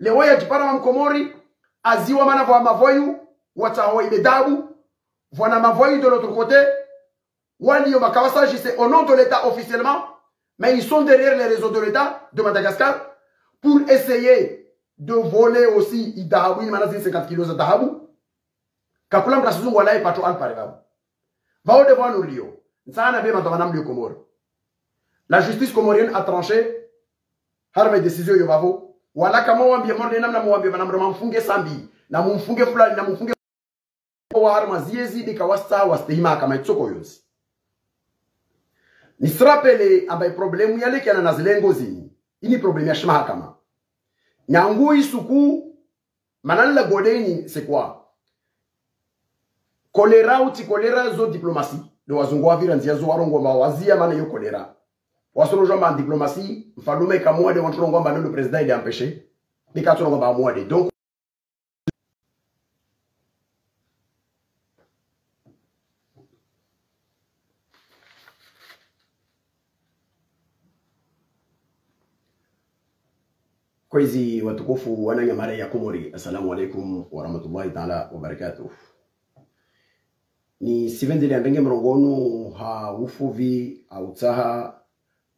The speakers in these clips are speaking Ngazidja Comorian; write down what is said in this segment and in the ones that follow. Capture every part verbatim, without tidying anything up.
Leo yadjipara mwa Mkomori, aziwa mana vwa mavoyous, watsaho ibe dhahabu, vwana mavoyous de l'autre côté, walio makawasa agissent au nom de l'État officiellement, mais ils sont derrière les réseaux de l'État de Madagascar pour essayer de voler aussi idhahabu, ini mana zini cinquante kilos za dhahabu. Kakula mdru asizungu wala ipatro alpare vavo. Vavo de vanu rio. Ntsana be madhwamana mlio Komori. La justice comorienne a tranché. Harumwa décision yo vavo. Wala kamwambia mori namna mwambia mana mdru mamfunge Sambi, na mumfunge fulani, na mumfunge wa harumwa ziezi de kawasa wastehi mahakama itsoko yonzi. Nisirapele amba i problème yalekeana na zilengo zini. Ini problème ya shimahakama. Nyangu isuku, mana nila godeni, c'est quoi? Kolera, utsi kolera zo diplomatie. De wazungu wavira ndzia zo warongoa amba wazia mana yo kolera. Wasolo jua amba diplomatie, mfalume kamwa de wantru rongoa amba non, le président il est empêché. Bika tsu rongoa amba amwade. Donc, kwezi watukufu wananya mara ya Komori, assalamu alaikum wa rahmatullahi ta'ala wa barakatuh. Nisipvendze nirenge mrongoo unu ha ufuvi, ha utsaha,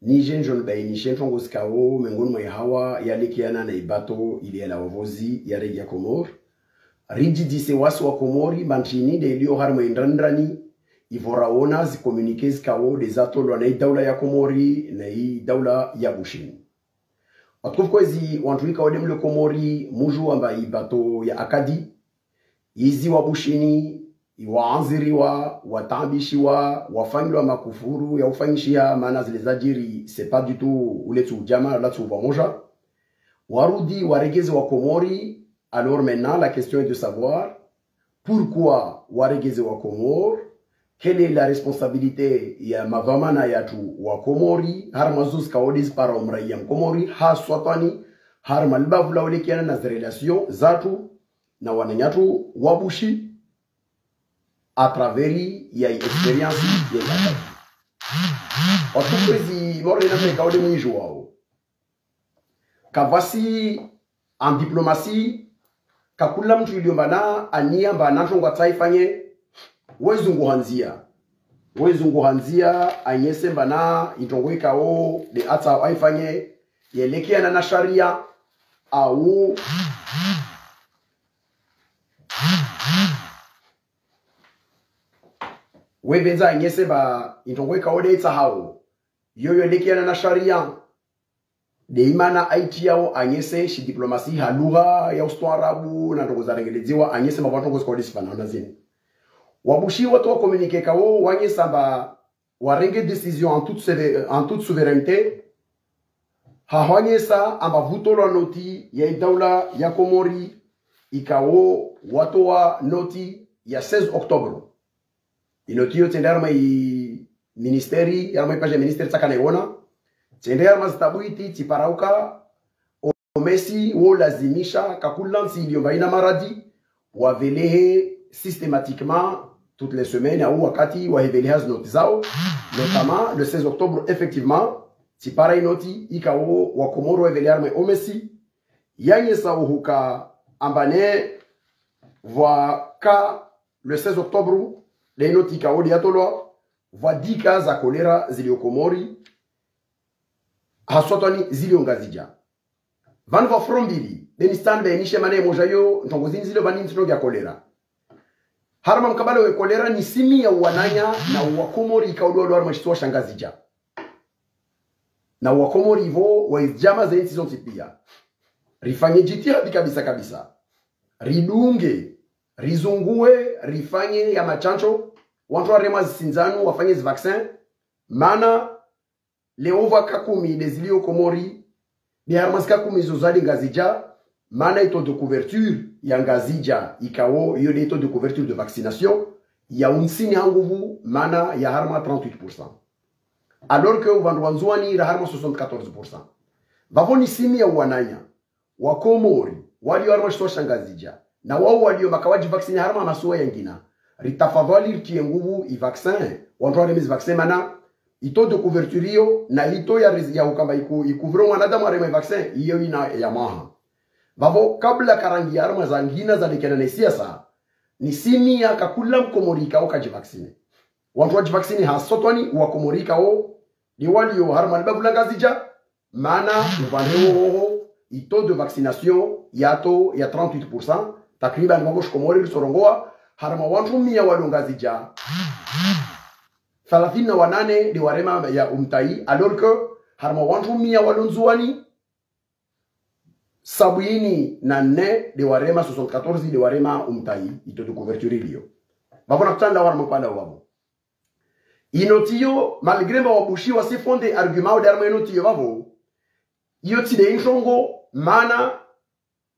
nije nidjo nibainishe ntrongo zikao mengoni mwa ihawa yalekeana na ibato ili yalawa vozi yarenge ya Komori. Ridjidise wasi wa Komori, mba ntsini de ilio harumwa indranindrani, ivo raona zi communiqué zikao de zatolwa na idaula ya Komori, na idaula ya Bushini. Watukufu kwezi wantru ikao de mle Komori, mujua amba ibato ya Acadie, izi wa Bushini, iwaanziriwa, wataabishiwa, wafanyilwa makufuru ya ufanyishiha, mana zile zadjiri, c'est pas du tout, ule tsi udjamaa, la tsi uvamoja. Warudi, waregeze wa Komori. Alors maintenant, la question est de savoir, pourquoi waregeze wa Komori? Quelle est la responsabilité ya madhwamana yatru wa Komori, harumwa zo zikao de zipara umraiya Mkomori, haswatwani, harumwa libavu la ulekeana na zi relation zatru, na wananyatru wa Bushi, à travers ya i expérience ya i Acadie. Watukufu kwezi mori namna ikao de mwijuao. Kavwasi en diplomatie, kakula mntru ilio amba na ania amba na ntrongo atsaha ifanye, wezunguha ndzia. Wezunguha ndzia, anyese amba na introngo ikao de atsaha aifanye, yelekeana na sharia, au wepvendza anyese amba introngo ikao de itsahao, yoyo yelekeana na sharia. De imana aitiyao anyese shi diplomatie ha lugha ya ustaarabu na ntrongo zarengeledziwa, anyese amba vwa ntrongo zikao de zipvana na zini. Wa Bushi watoa communiqué ikao wanyesa amba warenge décision en toute sévé-, en toute souveraineté. Ha hwanyesa amba vutolwa noti ya idaula ya Komori, ikao watoa noti ya seize octobre. Inoti iyo tsende harumwa i ministère, harumwa i page ya ministère tsaka naiona. Tsende harumwa zitabu iti, tsiparauka, omesi wo lazimisha, kakula ntsi ilio amba ina maradi, wavelehe systématiquement, toutes les semaines, au wakati, waheveleha zi noti zao, notamment le seize octobre, effectivement, tsipara inoti, ikao wa Komori waheveleha harumwa omesi, yanyesa uhuka amba ne vwaka le seize octobre, de inoti ikao de yatolwa, vwa dix cas za kolera zilio Komori, haswatwani zilio Ngazidja. Vanu vwa front mbili, de nisitsaha nibainishe mana imoja yo, ntrongo zini zilio vani ntsi ntrongo ya kolera. Harumwa mkabala we kolera nisimia wananya na wa Komori ikao de walo harumwa shisiwa sha Ngazidja. Na wa Komori ivo wa izi djamaa ze ntsi zontsi pia. Rifanye djitihadi kabisa kabisa. Ridunge, rizunguhe, rifanye ya mashansho, wantru waremwa zisindzanu, wafanye zi vaccin, mana leo vwaka kumi de zilio Komori, de harumwa zika kumi zo zade Ngazidja, mana i taux de couverture ya Ngazidja, ikao, iyo de taux de couverture de vaccination, ya untsini ha nguvu, mana ya harumwa trente-huit pour cent. Alors que upvandre wa Ndzuwani ra harumwa soixante-quatorze pour cent. Vavo nisimia wananya, wa Komori, walio harumwa shisiwa sha Ngazidja, na wao walio maka wadji vacciner harumwa masiwa yangina. Ritafadhwali ritie nguvu i vaccin, wantru wareme zi vaccin mana, i taux de couverture iyo, na i taux ya riz-, ya ukamba iku-, i couvrir mwanadamu areme vaccin, iyo ina ya maha. Vavo kabla karangi ya harumwa zangina zalekeana ne siasa, ni simia ka kula mkomori ikao kadjivaksine. Wantru wadjivaksine haswa tswani wakomori ikao ni walio harumwa libavu la Ngazidja, mana upvandre wowo i taux de vaccination ya taux ya trente-huit pour cent, takriban vavo shikomori ritsorongoa, harumwa wantru mia walio Ngazidja, thalathini na wanane de warema ya umtahi, alors que harumwa wantru mia walio Ndzuwani, sabwini na nne de warema, soixante-quatorze de warema umtahi, i taux de couverture ilio. Vavo na kutanda warema pvala vavo. Ino tiyo, malgré mba Wabushi wasi fondé argument wo de harumwa ino tiyo vavo, iyo tsi de introngo, mana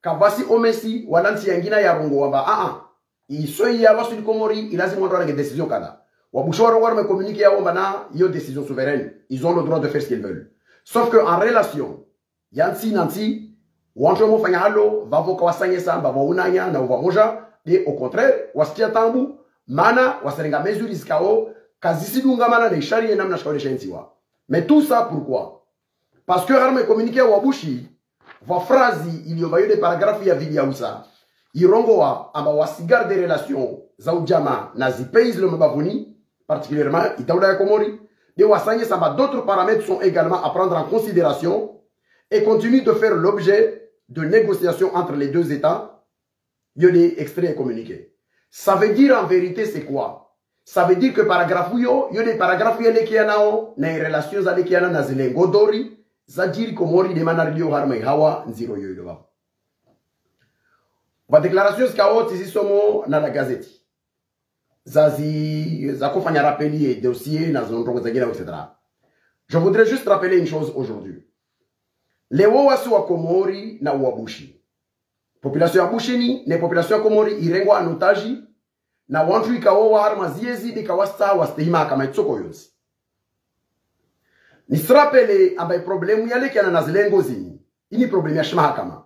kavwasi omesi wala ntsi yangina yarongoa amba, a, a, iso iya vwaswili Komori, ilazimu wantru warenge décision kadha. Wabushi warongoa harumwa communiqué yawo amba na iyo décision souveraine, ils ont le droit de faire ce qu'ils veulent. Sauf que en relation ya ntsi na ntsi, wantru wamofanya halo, vavo kawasanyesa amba vwaunanya na uvamoja, de au contraire, wasitia taabu, mana wasirenga mesures zikao kazisidungamana ne sharia namna shikaonesha ndziwa. Mais tout ça pourquoi? Parce que harumwa communiqué ya Wabushi, vwa phrase ilio vayode paragraphe ya vili ya usa, irongoa amba wasi garder relation za ujamaa na zi pays zilo mabavuni, particulièrement i daula ya Komori, de wasanyesa amba d'autres paramètres sont également à prendre en considération et continuent de faire l'objet de négociations entre les deux États. Iyo de extrait ya communiqué. Ça veut dire en vérité c'est quoi? Ça veut dire que paragraphe iyo, iyo de paragraphe yalekeana nao na i relation zalekeana na zile ngodori zadjiri Komori de mana rilio harumwa ihawa ndziro iyo ilo vavo. Vwa déclarations zikao tsizisomo na la gazeti, zazi, zakofanya rappel ye dossier na zo ndrongo zangina, et cetera. Je voudrais juste rappeler une chose aujourd'hui. Leo wasi Wakomori na Wabushi, population ya Bushini ne population ya Komori irengwa en otage na wantru ikao wa harumwa ziyezi de kawasitsaha wastehi mahakama itsoko yontsi. Nisirapele amba i problème yalekeana na zilengo zini, ini problème ya shimahakama.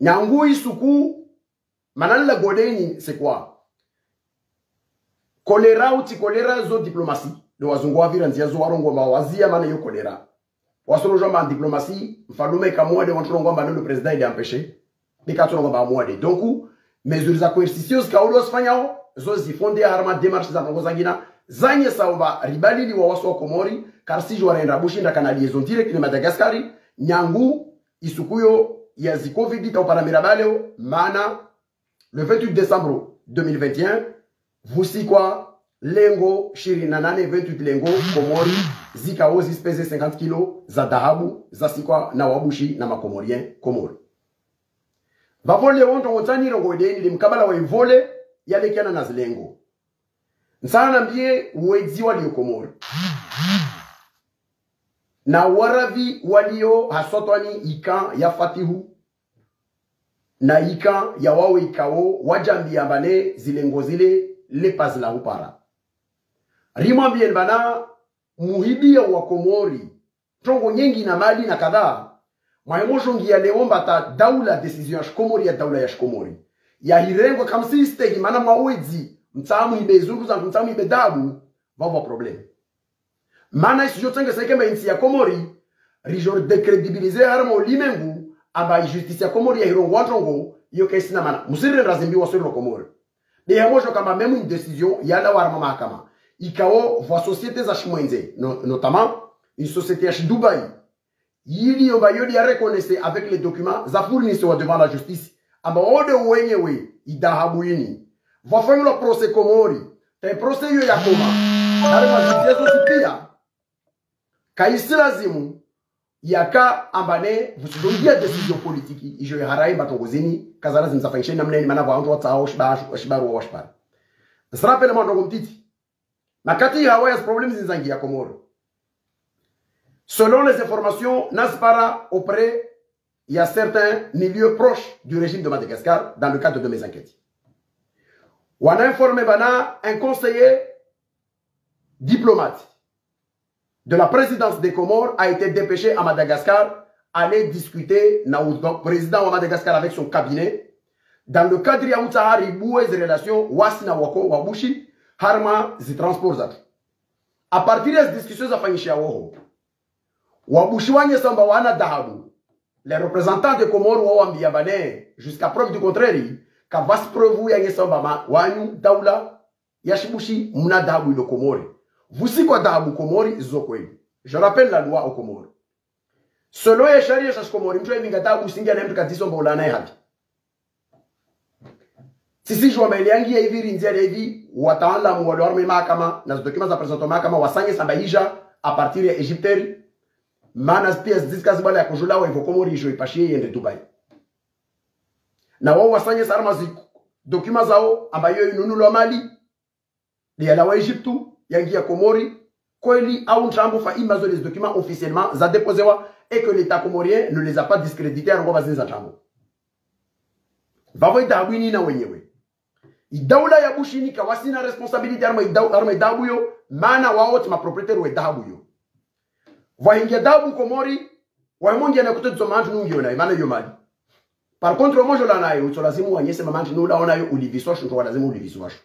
Nyangu isuku, mana nla godeni, c'est quoi? Kolera utsi kolera zo diplomatie. De wazungu wavira ndzia zo warongoa amba wazia mana iyo kolera. Wasolo jua amba diplomatie, mfalume kamwade wantru rongoa amba no le président il est empêché. Bika tsorongoa amba mwade. Donc, mesures za coercition zikao ndo wasifanyao, zo zi fondé harumwa démarche za ndrongo zangina, zanyesa amba ribalili wa wasi Wakomori, karisijua renda Bushi nda kanali yezo direct ne Madagascar, nyangu isuku iyo ya zi covid ta upara miraba leo, mana le vingt-huit décembre deux mille vingt et un, vusikwa lengo shirini na nane, vingt-huit lengo Komori, zikao zisipeze cinquante kilos za dhahabu, zasikwa na Wabushi na Makomorien Komori. Vavo leo ndrongo ntsanu nirongoe deni de mkabala wa i volet yalekeana na zilengo. Ntsanu nambiye wedzi walio Komori na waravi walio haswa tswani i camp ya Fatihu na i camp ya wawo ikao wadjambia amba ne zilengo zile le pazi la hupara. Rimwambieni amba na muhibiya Wakomori ndrongo nyengi na mali na kadha. Mwahe mosho ngiya leo amba ta daula, décision ya shikomori ya daula ya shikomori ya hirengwa kamsi istehi, mana mwawedzi, mtsamu ibe zundu za mtsamu ibe dhahabu, vavo problème. Mana isijo tsengesa ike amba intsi ya Komori, rijo décrédibiliser harumwa ulimengu, amba i justice ya Komori ya hirongoa ndrongo iyo kaisina mana. Musirire ndra zimbi waswiri lo Komori. De ya mosho kamba même une décision yalawa harumwa mahakama, ikao vwa société za shimwendze, no-, notamment une société ya shi Dubaï, yili yo amba yo de ya reconnaître avec les documents za fournissé wa devant la justice, amba wo de wenyewe i dhahabu ini. Vwafanyilwa procès Komori, ta i procès iyo yakoma. Harumwa zizia zo zi pia, kaisi lazimu yaka amba ne vusijo ngiya décision politique ijo ya harayi mba ndrongo zini, kaza lazimu zafanyishe namna ini, mana vwa wantru watsaha shiba-, shibaruwa wa shipara. Nisirapele mwa ndrongo mtiti. Makati hawa ya zi problèmes zini zangiya Komori, selon les informations nazipara auprès ya certains milieux proches du régime de Madagascar dans le cadre de mes enquêtes, wana informé amba na un conseiller diplomate de la présidence des Comores a été dépêché à Madagascar aller discuter na u-, président wa Madagascar avec son cabinet, dans le cadre ya utsaha ribuwe zi relations wasi na Wako-, Wabushi, harumwa zi transport zatru. À partir ya zi discussions zafanyishiha woho, Wabushi wanyesa amba wana dhahabu, Les représentants de Comores wawambia bane, jusqu'à preuve du contraire, kavasi preuve yanyesa amba ma, wanyu, daula, ya shibushi, mna dhahabu ilo Komori. Vusi kwa dhahabu Komori, zo kweli. Je rappelle la loi au Comores. Selon ye sharia sha shiKomori, mtru yavinga dhahabu singia na mtru kadiso mba ulana ye havi. Sisi jua amba ile yangi ya hivi rindzia ya hivi, wataalamu walo harumwa mahakama, na zi documents za présenté mahakama, wasanye samba hija, à partir ya Égypte, mana zi pièces zisika zibala ya kujula wa hivo Komori ijo ipashie yende Dubai. Na wao wasanye sa harumwa zi documents zao, amba iyo inunulwa mali, de yalawa Égypte, yangia Komori, kweli au ntrambo fa ima zo les documents officiellement za déposéwa et que l'État comorien ne les a pas discrédités, arongoa ba zindza ntrambo. Vavo idhahabu ini na wenyewe. Idaula ya Bushini kawasina responsabilité harumwa idau-, harumwa idhahabu yo, mana wao tsi ma propriétaires we dhahabu yo. Vwahingia dhahabu Komori, wamongia na kutetso mantru nungiona, imana yo mali. Par contre, omojo la nayo, utso lazimu wanyese ma mantru nula onayo uliviswa sho, ntro wa lazimu uliviswa sho.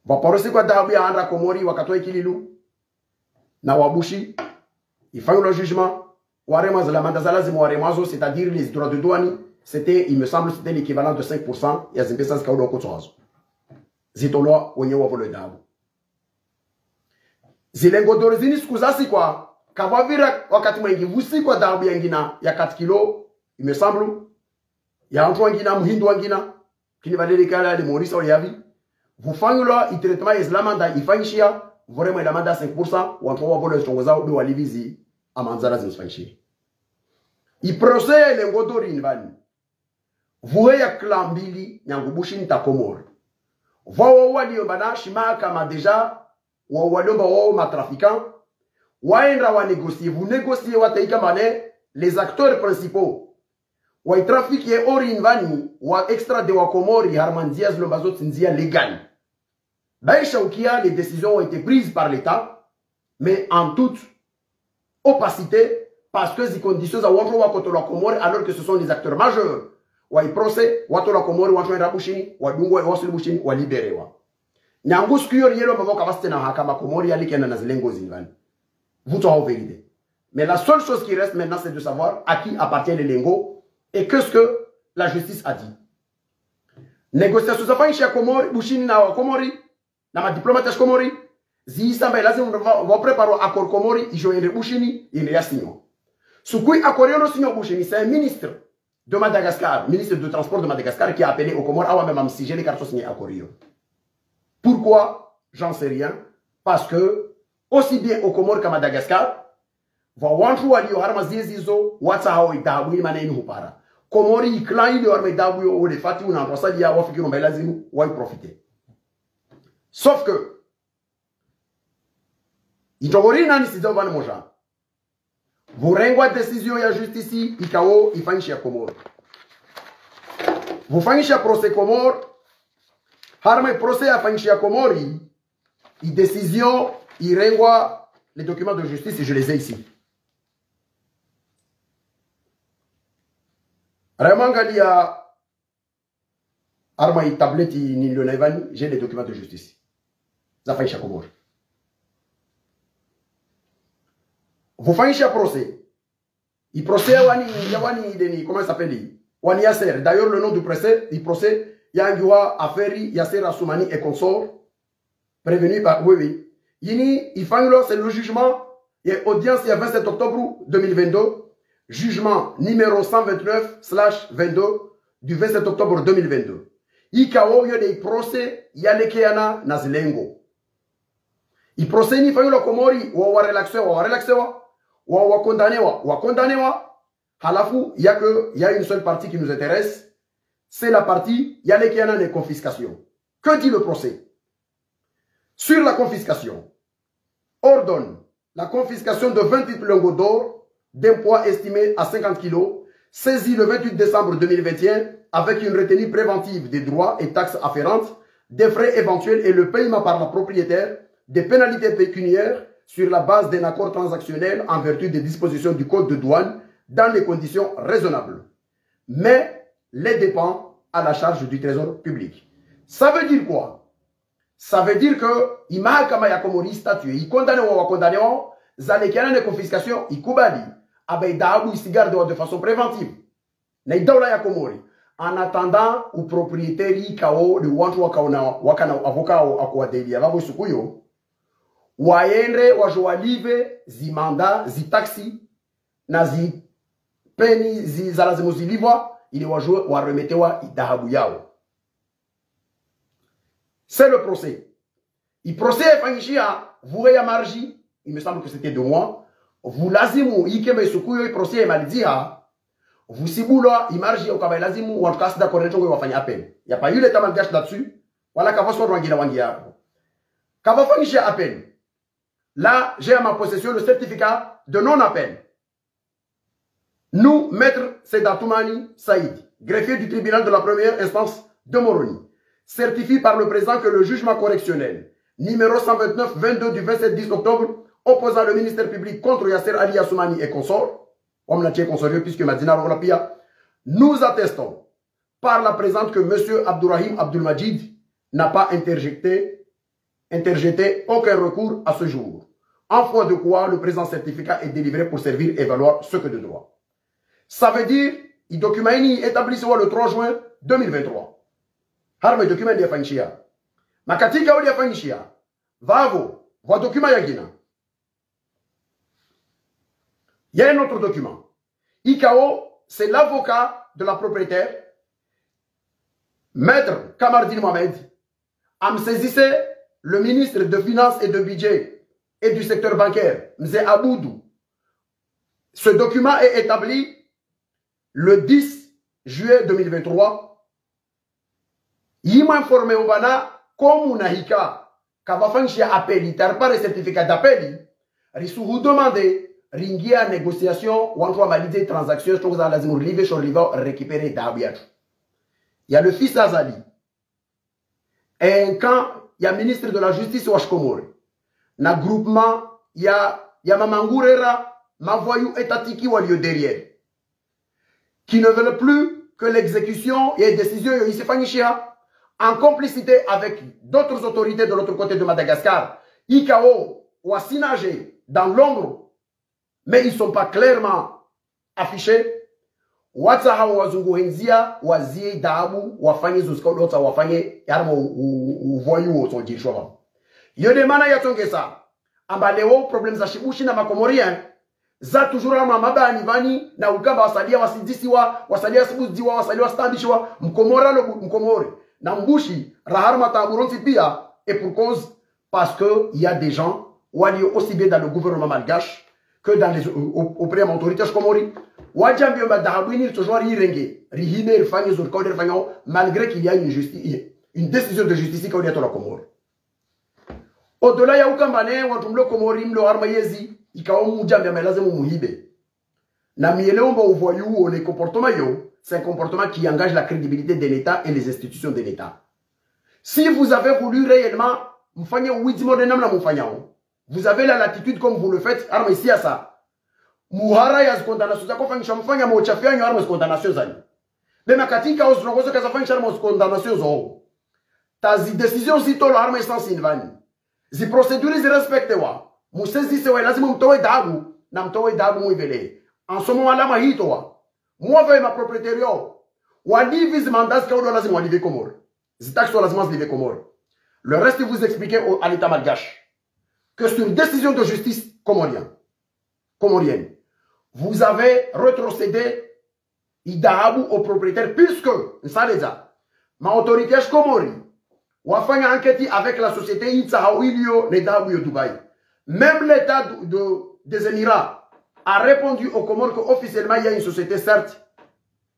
Vwaparose kwa dhahabu ya andra Komori, wakatoa ikililu, na Wabushi, ifanyilwa jugement, waremwa zila amende za lazimu waremwa zo, c'est-à-dire les droits de douane, c'était, il me semble, c'était l'équivalent de cinq pour cent ya zimpesa zikaudo kutso wazo. Zitolwa wenye wavolo dhahabu. Zile ngodoro zini siku zasikwa, kavwavira wakati mwengi, vusikwa dhahabu yangina ya quatre kilos, il me semble, ya mtru wangina, muhindi wangina, kini vadele kala le Maurice au yavi. Vufanyilwa i traitement ya zila amende ifanyishia, voremwa ila amende cinq pour cent, wantru wavolo zitrongo zao, be walivizi amende za lazimu zifanyishie. I procès ya ile ngodoro ini vani. Vuhe ya kila mbili, nyangu Bushini ta Komori. Vwa wao waliomba na shimahakama déjà, wao waliomba wao ma trafiquants, waendra wa négocier, vu négocier wataika mane, les acteurs principaux wa i trafic ye or ini vani, wa extrader wa Komori, harumwa ndzia zilomba zotsi ndzia légales. Baisha ukia, les décisions ont été prises par l'État, mais en toute opacité, parce que zi conditions za wantru wakotolwa Komori, alors que ce sont des acteurs majeurs. Wa i procès, watolwa Komori, wantru waendra Bushini, wadungwa, wasuli Bushini, walibérewa. Nyangu siku iyo rielo mba voka vasi tsena mahakama Komori yalekana na zile ngodoro zini vani. Vutso hao vérité. Mais la seule chose qui reste maintenant, c'est de savoir à qui appartient les lingots et qu'est-ce que la justice a dit. Négociations zafanyisha Komori, Bushini na wa Komori, na ma diplomates ya Komori, zisamba ilazimu va, va préparer accord Komori, ijo yende Bushini, yende ya signwa. Suku i accord yono signwa Bushini, c'est un ministre de Madagascar, ministre de transport de Madagascar, qui a appelé aux Comores, ah ouais, mais mam signer les cartes, signer accord yo. Pourquoi ? J'en sais rien. Parce que, aussi bien aux Comores qu'à Madagascar, vwa wantru walio harumwa ziezi zo, watsaha wo idhahabu ini mana inu hupara. Komori ikila ilio harumwa idhahabu yo, ole fati una ntru wasaliya wafikiri mba ilazimu, wa i profiter. Sauf que, itogori nani sizo vani moja. Vurengwa décision ya justice ikao ifanyisha Komori. Vufanyisha procès Komori, harumwa procès yafanyisha Komori, i décision irengwa, les documents de justice, je les ai ici. Rema angalia harumwa i tablette nilio na ivani, j'ai les documents de justice. Zafanyisha Komori. Vufanyisha procès. I procès ya wani, ya wani deni, comment il s'appelle ? Wani Yasser. D'ailleurs, le nom du procès, i procès, yangiwa affaire Yasser Assoumani et consorts. Prévenu par, oui, oui. Ini ifanyilwa, c'est le jugement, et audience ya vingt-sept octobre deux mille vingt-deux, jugement numéro cent vingt-neuf slash vingt-deux du vingt-sept octobre deux mille vingt-deux. Ikao yo de i procès yalekeana na zilengo. I procès ini ifanyilwa Komori, wa, wa relaxewa, wa relaxewa, wa, wa condamnewa, wa condamnewa. Halafu, il y a que, il y a une seule partie qui nous intéresse, c'est la partie yalekeana ne confiscation. Que dit le procès ? Sur la confiscation, ordonne la confiscation de vingt-huit lingots d'or d'un poids estimé à cinquante kilos, saisis le vingt-huit décembre deux mille vingt et un avec une retenue préventive des droits et taxes afférentes, des frais éventuels et le paiement par la propriétaire des pénalités pécuniaires sur la base d'un accord transactionnel en vertu des dispositions du Code de douane dans les conditions raisonnables. Mais les dépens à la charge du trésor public. Ça veut dire quoi ? Ça veut dire que i mahakama ya Komori i statué, i condamné wa, wa condamné wa, zalekeana ne confiscation, ikubali. amba idahabu isigardewa de façon préventive na idaula ya Komori. En attendant, upropriétaire ikao de wantru wakaona, wakana avocat wao akuwadeliya vavo isuku iyo, waende wajo walive zimanda, zitaxi, na zipeni zi, za lazimu zilivwa, ili wajo waremetewa idahabu yao. C'est le procès. Iprocès yefanyishiha, vure ya marji, il me semble que c'était deux mois. Vulazimu ikeme isuku iyo iprocès yemalidziha, vusibulwa imarji ukaba ilazimu, wantru kasi d'accord ne trongo wafanye appel. Y a pas eu l'État malgache là-dessus. Wala kavwasi wantru wangina wangia. Kavafanyishiha appel. Là, j'ai à ma possession le certificat de non-appel. Nous, Maître Said Atoumani Saïd, greffier du tribunal de la première instance de Moroni, certifie par le présent que le jugement correctionnel numéro cent vingt-neuf vingt-deux du vingt-sept dix octobre opposant le ministère public contre Yasser Ali Assoumani et consorts, wamna tsi consorts, puisque Madina Rola Pia, nous attestons par la présente que Monsieur Abdourahim Abdoulmadjid n'a pas interjeté, interjeté aucun recours à ce jour. En foi de quoi, le présent certificat est délivré pour servir et valoir ce que de droit. Ça veut dire, i document ini établi le trois juin deux mille vingt-trois. Harumwa document ndeyafanyishiha. Makatika ndeyafanyishiha. Vavo, vwa document yangina. Il y a un autre document. Ikao, c'est l'avocat de la propriétaire, Maître Kamardine Mohamed, amsaisissait le ministre de Finances et de Budget et du secteur bancaire, Mze Aboudou. Ce document est établi le dix juillet deux mille vingt-trois. Yimwe informé amba na, comme unahika kavafanyishiha appel, taripare certificat d'appel, risuhu demander ringie négociation, wantru wamalidze transaction, trongo za lazimu rilive, sho riliva, récupérer dahabu yatru. Il y a le fils Azali, un camp ya ministre de la Justice wa Shikomori, na groupement ya, ya mamangurera, mavoyous étatiques walio derrière, qui ne veulent plus que l'exécution ya décision iyo isifanyishiha, en complicité avec d'autres autorités de l'autre côté de Madagascar, ikao wasinage dans l'ombre, mais ils sont pas clairement affichés. Watsaha wazunguhe ndzia, wazie dahabu, wafanye zo zikao ndo watsaha wafanye, harumwa u, u, u, uvoyou wo tsodjirishwa vavo. Iyo nde mana yatsongesa amba leo problème za shibushi na makomorien za toujours harumwa mabani vani, na ukamba wasalia wasidzisiwa, wasalia wasibudziwa, wasalia wasitambishiwa, mkomori alo bu, mkomori na mbushi, raha harumwa taabu rontsi pia, et pour cause, parce que il y a des gens, walio aussi bien dans le gouvernement malgache que dans les, au, au, auprès ya ma autorité shikomori, wadjambia amba dahabu ini ritsojo rirenge, rihime, rifanye zo rikao nde rifanyao, malgré qu'il y a une justi-, une décision de justice ikao nde yatolwa Komori. Au-delà ya ukamba ne wantru mlo Komori, mlo harumwa yezi, ikao mudjambia amba lazimu muhibe. Na mielewe amba uvoyou wo, le comportement iyo, c'est un comportement qui engage la crédibilité de l'État et les institutions de l'État. Si vous avez voulu réellement mfanye uwidzi mode namna mufanyao, vous avez la latitude comme vous le faites, harumwa isiasa, muhara ya zicondamnation zakofanyisha, mfanya moshafi yanyu harumwa zicondamnation zanyu. Be makatika ozilongozo kazafanyisha harumwa zicondamnation zo, ta zidécision zitolwa harumwa essence ini vani, ziprocédure zirespectewa, musaisissewa, lazimu mtowe dahabu, na mtowe dahabu muivele. En ce moment wala mwahitowa, muwave mapropriétaire yao, walive zimanda zikao ndo lazimu walive Komori, zitaxi lazimu zilive Komori. Le reste, vous expliquez au, à l'État malgache que sur décision de justice comorien, comorienne, vous avez rétrocédé idahabu au propriétaire, puisque, nsaledza, ma autorité ya shikomori wafanya enquête avec la société itsahao ilio ne dahabu iyo Dubaï. Même l'État de, de, des Émirats a répondu aux Comores que officiellement il y a une société, certes,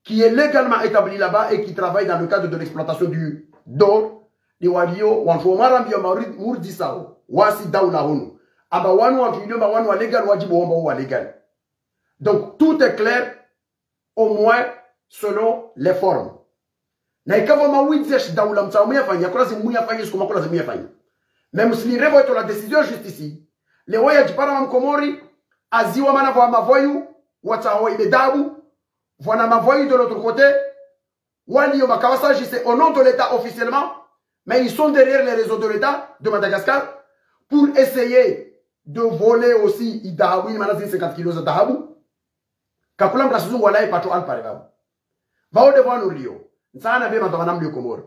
qui est légalement établie là-bas et qui travaille dans le cadre de l'exploitation du, d'or. Nde walio wantru wa marambio mari-, murdzisao wasi daula hunu, amba wanu wantru ilio amba wanu wa légal, wadjibu wamba wa légal. Donc, tout est clair, au moins selon les formes. Na ikao mawidzi ya shidaula mtsaha muyafanye, kulazimu muyafanye, siku makulazimu muyafanye. Même si l'INREVO itowa la décision juste ici, leo yadjipara wa mkomori, aziwa mana vwa mavoyou, watsaha waibe dahabu, vwana mavoyou de l'autre côté, walio makao s'agit au nom de l'État officiellement, mais ils sont derrière les réseaux de l'État de Madagascar pour essayer de voler aussi idahabu, ini mana zini cinquante kilos za dahabu. Kakula mdru asizungu wala ipatro alpare vavo. Vavo de vanu rio. Ntsana be madhwamana mlio Komori.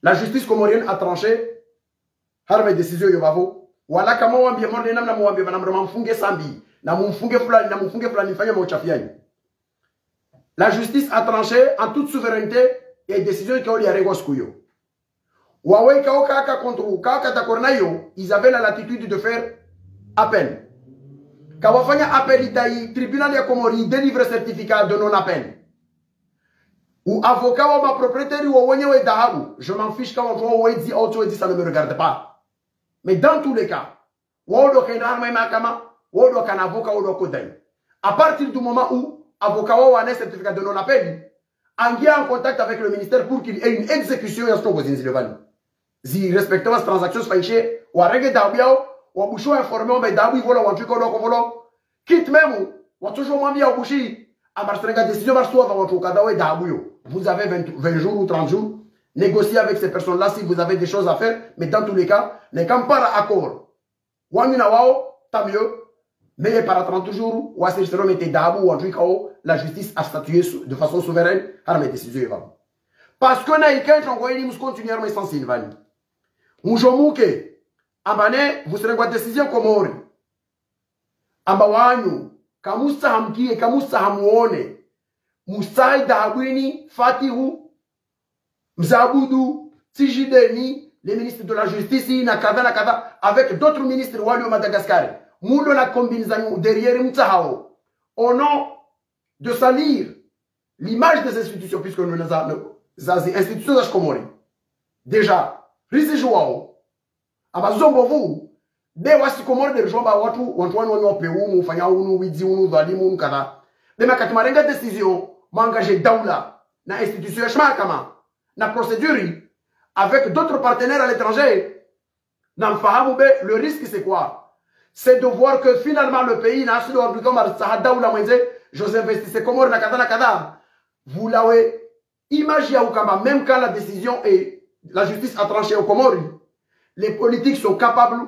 La justice comorienne a tranché. Harumwa décision yo vavo. Wala kamwawambia morde namna mwawambia vana mdru mamfunge Sambi, na mumfunge fulani, na mumfunge fulani, mfanya mauchafu yanyu. La justice a tranché en toute souveraineté, et décision ikao yarengwa siku iyo. Wawo ikao kaka contre, kaka d'accord nayo, ils avaient la latitude de faire appel. Kawafanya appel, itahi tribunal ya Komori délivre certificat de non-appel. Ou avocat wa mapropriétaire wa wenyewe dhahabu, je m'en fiche, kama wandru wao wedzi au tsi wedzi, ça ne me regarde pas. Mais dans tous les cas, wao ndo kaenda harumwa mahakama, wao ndo kana avocat, wao ndo kodai. À partir du moment où avocat wao wana certificat de non-appel, angia en contact avec le ministère pour qu'il ait une exécution ya zitrongo zindzi levani. Zi respecter wa transaction zifanyishe, warenge dhahabu yao, wabushi wa informer wamba dhahabu ivolwa, wandru ikao ndo kovolwa. Quitte même, watsodjo mwambia wabushi, amba ritsarenga décision, marsuwa va wandru ukadha we dhahabu yo. Vous avez vingt, vingt jours ou trente jours, négociez avec ces personnes-là si vous avez des choses à faire, mais dans tous les cas, ne kampara accord wanyu na wao, tant mieux. Mais ye para trente jours, wasi risero mete dhahabu, wandru ikao la justice a statué sou-, de façon souveraine, harumwa décision yo vavo. Parce que na ike ntrongo ini mus continuer harumwa sens ini vani. Mudjo muke, amba ne, vusirengwa décision Komori. Amba wanyu, kamutsaha mkie, kamutsaha muone. Mutsaha dhahabu ini, Fatihu, Mzabudou, Tsidjideni, les ministres de la justice, na kadha, na kadha, avec d'autres ministres walio Madagascar. Mulo na combine zanyu derrière mutsahao. Au nom de salir l'image des institutions, puisque nous, nous, nous, za zi institutions za Shikomori. Déjà, rizidjuwao, amba zo mbovu, be wasi Komori de ridjomba wandru, wandru wanu wanu wape unu, ufanya unu, widzi unu, dhalimu unu, kadha. Be makati mwarenga décision, mwa engager daula, na institution ya shimahakama, na procédure, avec d'autres partenaires à l'étranger, na mfahamu be, le risque c'est quoi? C'est de voir que finalement le pays, na asido wa Afrika, maritsaha daula mwendze, José investisse Komori, na kadha, na kadha. Vous l'avez image ya ukamba, même quand la décision est, la justice a tranché au Komori, les politiques sont capables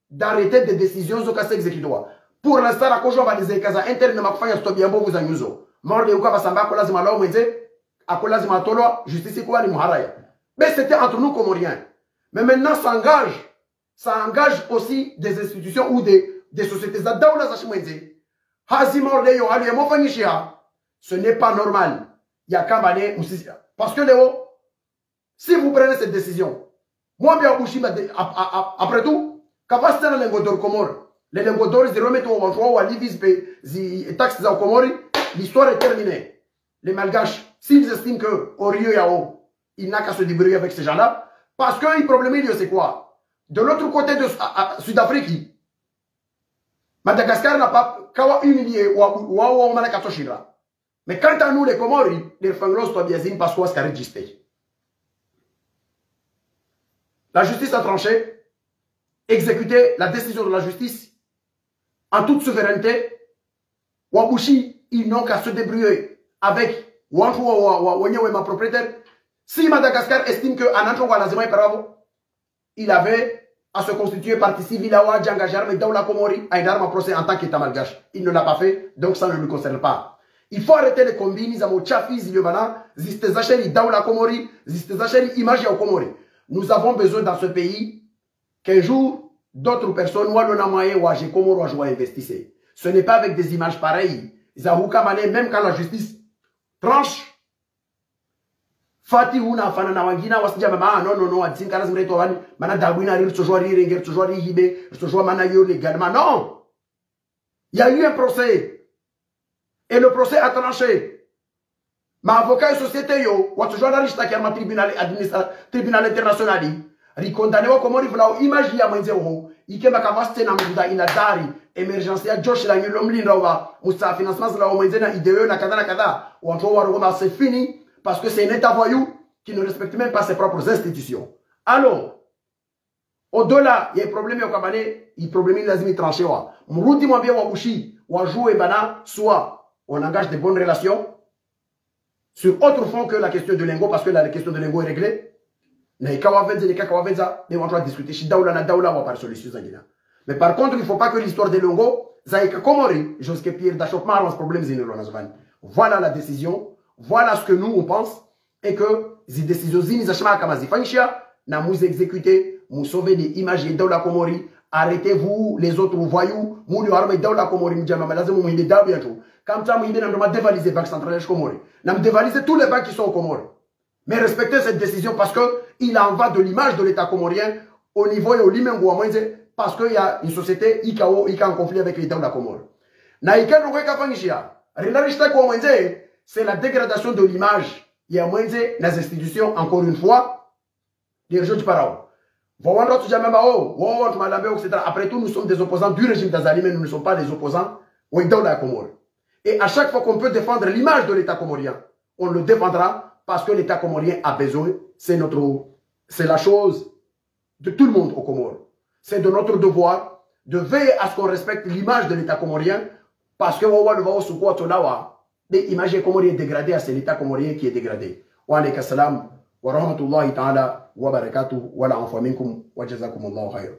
d'arrêter des décisions zo kasi exécutoires. Pour l'instant, la kojo ba des cas interne makufanya stop ya mbovu za nyuzo. Morde ukamba Samba ako lazima lao mwendze, ako lazima atolwa, justice kuwa ni muharaya. Mais c'était entre nous Comoriens. Mais maintenant, ça engage, ça engage aussi des institutions ou des, des sociétés za daula za shimwendze. Hazi morde yo, hali ya mofanyishiha. Ce n'est pas normal. Ya kamba ne, musisi. Parce que leo, si vous prenez cette décision, mwambie wabushi mba de, ap-, ap-, ap-, après tout, kavasi tsena lingot d'or Comores. Les lingots d'or, zi remettre wa wandru wa livres pe, zi taxes za Comores, l'histoire est terminée. Les Malgaches, s'ils estiment que au Rio yao, il n'a qu'à se débrouiller avec ces gens-là, parce que le problème, il y a, c'est quoi? De l'autre côté de, à, à, Sud-Afrique, Madagascar n'a pas, kawa humilié, wa, wa, wa, wa, mana katsoshira. Mais quant à nous, les Comores, les Fanglos, toi, bien, parce qu'on s'est enregistré. La justice a tranché, exécuté la décision de la justice en toute souveraineté. Wabushi, ils n'ont qu'à se débrouiller avec wandru wa, wa, wa, wenyewe mapropriétaires. Si Madagascar estime que un endroit lazima iparavo, il avait à se constituer partie civile, awa djanga jarme daula Comores, à une arme à procès en tant qu'État malgache. Il ne l'a pas fait, donc ça ne lui concerne pas. Il faut arrêter les combines, za mauchafu, zilio bana, ziste za sheri daula Comores, ziste za sheri image ya Comores. Nous avons besoin dans ce pays qu'un jour, d'autres personnes, walona moyen, waje Comores, waje wa investir. Ce n'est pas avec des images pareilles. Za huka mane, même quand la justice tranche, Fatihu na afana na wangina, wasidja mama, ah, non, non, non, adisi nkara zimreto wani, mana dabu ina ri, ritsojwa ri, renge, ritsojwa ri, hibe, ritsojwa mana yo légalement. Non! Il y a eu un procès. Et le procès a tranché. Ma avocat et société yo, watsojwa na rishtaki harumwa tribunal administra-, tribunal international. Ri condamné wa Comores vula o image ya mwendze oho. Ike mba kavasi tsena munda ina dari. Émergence ya Josh la nyulo mlinda uba. Musa financement zila wa mwendze na idée yo na kadha na kadha. Wandru wa rogoma c'est fini. Parce que c'est un État voyou qui ne respecte même pas ses propres institutions. Alors, au-delà, il y a un problème ya ukamba ne, i problème lazima itranché wa. Mrudi mwambie wabushi, wajue bana, soit on engage de bonnes relations, sur autre fond que la question de lingot, parce que la question de lingot est réglée. Na ika wavendze, na ika kawavendza, ne wandru wa discuter, shi daula na daula, wa pare solution zangina. Mais par contre, il faut pas que l'histoire de lingot Zaika Komori, jusqu'à Pierre Dachopmar, on problème zini lo nazovani. Voilà la décision. Voilà ce que nous, on pense. Et que zi décision zini za shima kama zifanyisha, na muzi exécuter, mu sauver ni image ya daula Komori. Arrêtez-vous, les autres voyous, muli harumwa daula Komori, mdjama malazimu muhinde daula yantu. Kamtsaha muhinde na mdoma dévaliser Banque Centrale ya Komori. Na mdévaliser tous les banques qui sont au Comores. Mais respectez cette décision parce que il en va de l'image de l'État comorien au niveau ya ulimengu wa mwendze, parce qu'il y a une société ikao, ika en conflit avec l'État de la Comore. Na ika ndrongo ikafanyisha, rina rishtaki wa mwendze, c'est la dégradation de l'image ya mwendze na institutions, encore une fois, des régions du Parao. Vwa wandru watsu djama mba, oh, oh, wandru malambe, et cetera. Après tout, nous sommes des opposants du régime d'Azali, mais nous ne sommes pas des opposants au daula ya Comores. Et à chaque fois qu'on peut défendre l'image de l'État comorien, on le défendra parce que l'État comorien a besoin, c'est notre, c'est la chose de tout le monde au Comores. C'est de notre devoir de veiller à ce qu'on respecte l'image de l'État comorien parce que wawa le va au secours tolawa, l'image comorienne est dégradée, c'est l'État comorien qui est dégradé. Wa alayka salam wa rahmatullahi ta'ala wa barakatuh, wa la anfa minkum wa jazakumullahu khayran.